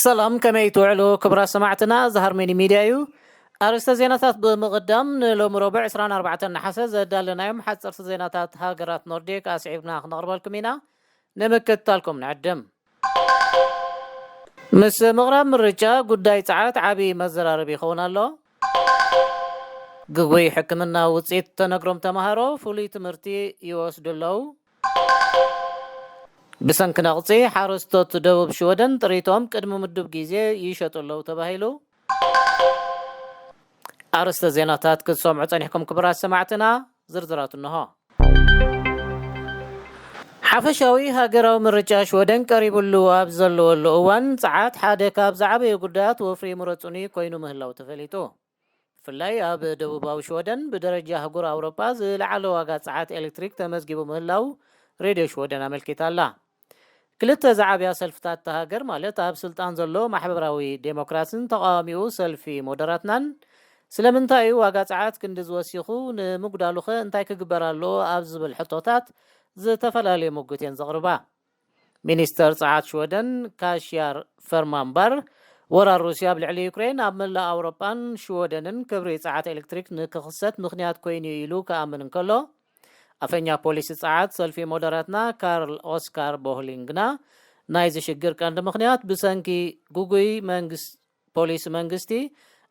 ሰላም፣ ከመይ ትውዕሉ ክቡራት ሰማዕትና? እዚ ሃርሜኒ ሚድያ እዩ። ኣርእስተ ዜናታት ብምቕዳም፣ ንሎሚ ረቡዕ ዕስራን ኣርባዕተን ነሓሰ ዘዳለናዮም ሓፀርቲ ዜናታት ሃገራት ኖርዲክ ኣስዒብና ክነቕርበልኩም ኢና። ንምክትታልኩም ንዕድም። ምስ ምቕራብ ምርጫ፣ ጉዳይ ጸዓት ዓቢ መዘራረቢ ይኸውን ኣሎ። ግጉይ ሕክምና ውጽኢት ተነግሮም ተማሃሮ ፍሉይ ትምህርቲ ይወስዱ ኣለዉ። ብሰንኪ ነቕጺ፣ ሓረስቶት ደቡብ ሽወደን ጥሪቶም ቅድሚ ምዱብ ግዜ ይሸጡ ኣለዉ ተባሂሉ። ኣርእስተ ዜናታት ክትሰምዑ ጸኒሕኩም ክቡራት ሰማዕትና፣ ዝርዝራቱ እንሆ። ሓፈሻዊ ሃገራዊ ምርጫ ሽወደን ቀሪቡሉ ኣብ ዘለወሉ እዋን፣ ጸዓት ሓደ ካብ ዝዓበዩ ጉዳያት ወፍሪ ምረጹኒ ኮይኑ ምህላው ተፈሊጡ። ብፍላይ ኣብ ደቡባዊ ሽወደን ብደረጃ ኣህጉር ኣውሮጳ ዝለዓለ ዋጋ ጸዓት ኤሌክትሪክ ተመዝጊቡ ምህላው ሬድዮ ሽወደን ኣመልኪታ ኣላ። ክልተ ዝዓብያ ሰልፍታት እታ ሃገር፣ ማለት ኣብ ስልጣን ዘሎ ማሕበራዊ ዴሞክራሲን ተቓዋሚኡ ሰልፊ ሞደራትናን፣ ስለምንታይ እዩ ዋጋ ጸዓት ክንዲ ዝወሲኹ፣ ንምጉዳሉኸ እንታይ ክግበር ኣለዎ ኣብ ዝብል ሕቶታት ዝተፈላለየ ሙግት እየን ዘቕርባ። ሚኒስተር ጸዓት ሽወደን ካሽያር ፈርማንባር፣ ወራር ሩስያ ኣብ ልዕሊ ዩክሬን ኣብ መላእ ኣውሮጳን ሽወደንን ክብሪ ጸዓት ኤሌክትሪክ ንክኽሰት ምኽንያት ኮይኑ እዩ ኢሉ ክኣምን እንከሎ፣ ኣፈኛ ፖሊሲ ጸዓት ሰልፊ ሞደራትና ካርል ኦስካር ቦህሊን ግና፣ ናይዚ ሽግር ቀንዲ ምኽንያት ብሰንኪ ግጉይ መንግስ-፣ ፖሊሲ መንግስቲ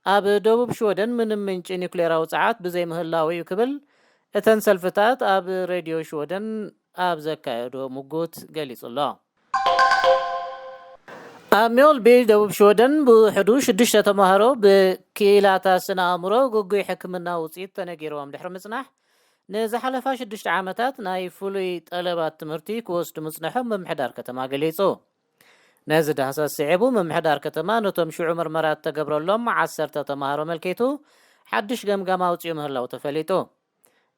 ኣብ ደቡብ ሽወደን ምንም ምንጪ ኒውክሌራዊ ጸዓት ብዘይምህላው እዩ ክብል፣ እተን ሰልፍታት ኣብ ሬድዮ ሽወደን ኣብ ዘካየዶ ምጉት ገሊጹ ኣሎ። ኣብ ሜልቢ ደቡብ ሽወደን ብውሕዱ ሽዱሽተ ተማሃሮ ብክኢላታት ስነ ኣእምሮ ግጉይ ሕክምና ውጽኢት ተነጊርዎም ድሕሪ ምጽናሕ፣ ንዝሓለፋ ሽዱሽተ ዓመታት ናይ ፍሉይ ጠለባት ትምህርቲ ክወስዱ ምጽንሖም ምምሕዳር ከተማ ገሊጹ። ነዚ ዳህሳስ ስዒቡ፣ ምምሕዳር ከተማ ነቶም ሽዑ ምርመራ እተገብረሎም ዓሰርተ ተማሃሮ መልኪቱ፣ ሓድሽ ገምጋም ኣውጺኡ ምህላው ተፈሊጡ።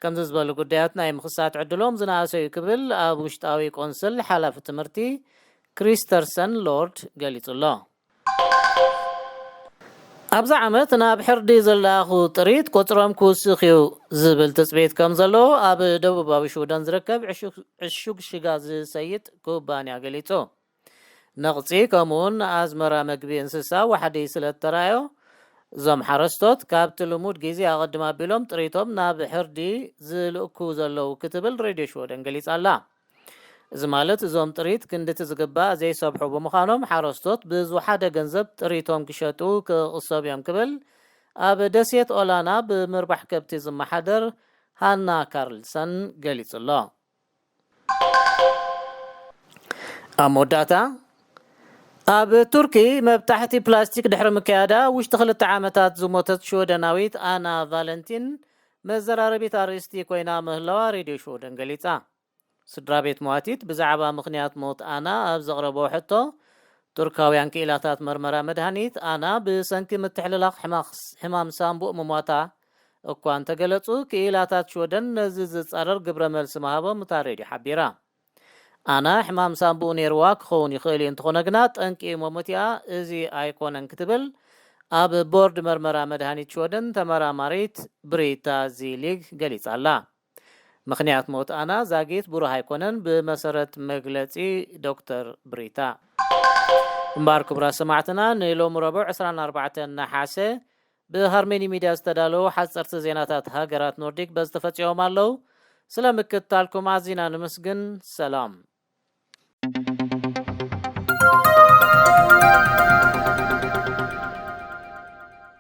ከምዚ ዝበሉ ጉዳያት ናይ ምኽሳት ዕድሎም ዝነኣሰ እዩ ክብል ኣብ ውሽጣዊ ቆንስል ሓላፊ ትምህርቲ ክሪስተርሰን ሎርድ ገሊጹ ኣሎ። ኣብዚ ዓመት ናብ ሕርዲ ዝለኣኹ ጥሪት ቁጽሮም ክውስኽ እዩ ዝብል ትጽቢት ከም ዘሎ ኣብ ደቡባዊ ሽወደን ዝርከብ ዕሹግ፣ ዕሹግ ሽጋ ዝሰይጥ ኩባንያ ገሊጹ። ነቕጺ ከምኡውን ኣዝመራ መግቢ እንስሳ ዋሕዲ ስለ እተራእዮ፣ እዞም ሓረስቶት ካብቲ ልሙድ ግዜ ኣቐድም ኣቢሎም ጥሪቶም ናብ ሕርዲ ዝልእኩ ዘለዉ ክትብል ሬድዮ ሽወደን ገሊጻ ኣላ። እዚ ማለት እዞም ጥሪት ክንድቲ ዝግባእ ዘይሰብሑ ብምዃኖም ሓረስቶት ብዝወሓደ ገንዘብ ጥሪቶም ክሸጡ ክቕሰቡ እዮም ክብል ኣብ ደሴት ኦላና ብምርባሕ ከብቲ ዝመሓደር ሃና ካርልሰን ገሊጹ ኣሎ። ኣብ መወዳእታ፣ ኣብ ቱርኪ መብጣሕቲ ፕላስቲክ ድሕሪ ምክያዳ ውሽጢ ክልተ ዓመታት ዝሞተት ሽወደናዊት ኣና ቫለንቲን መዘራረቢት ኣርእስቲ ኮይና ምህላዋ ሬድዮ ሽወደን ገሊጻ። ስድራ ቤት ሟቲት ብዛዕባ ምኽንያት ሞት ኣና ኣብ ዘቕረቦ ሕቶ፣ ቱርካውያን ክኢላታት መርመራ መድሃኒት ኣና ብሰንኪ ምትሕልላኽ ሕማስ-፣ ሕማም ሳምቡእ ምሟታ እኳ እንተገለጹ፣ ክኢላታት ሽወደን ነዚ ዝጻረር ግብረ መልሲ ምሃቦም እታ ሬድዮ ሓቢራ። ኣና ሕማም ሳምቡእ ነይርዋ ክኸውን ይኽእል እዩ፣ እንተኾነ ግና ጠንቂ ሞሞቲኣ እዚ ኣይኮነን ክትብል ኣብ ቦርድ መርመራ መድሃኒት ሽወደን ተመራማሪት ብሪታ ዚሊግ ገሊጻ ኣላ። ምኽንያት ሞት ኣና ዛጊት ብሩህ ኣይኮነን፣ ብመሰረት መግለጺ ዶክተር ብሪታ። እምበኣር ክቡራት ሰማዕትና፣ ንሎሚ ረቡዕ ዕስራን ኣርባዕተን ነሓሰ ብሃርሜኒ ሚድያ ዝተዳለዉ ሓጸርቲ ዜናታት ሃገራት ኖርዲክ በዚ ተፈጺሞም ኣለዉ። ስለ ምክትታልኩም ኣዚና ንምስግን። ሰላም።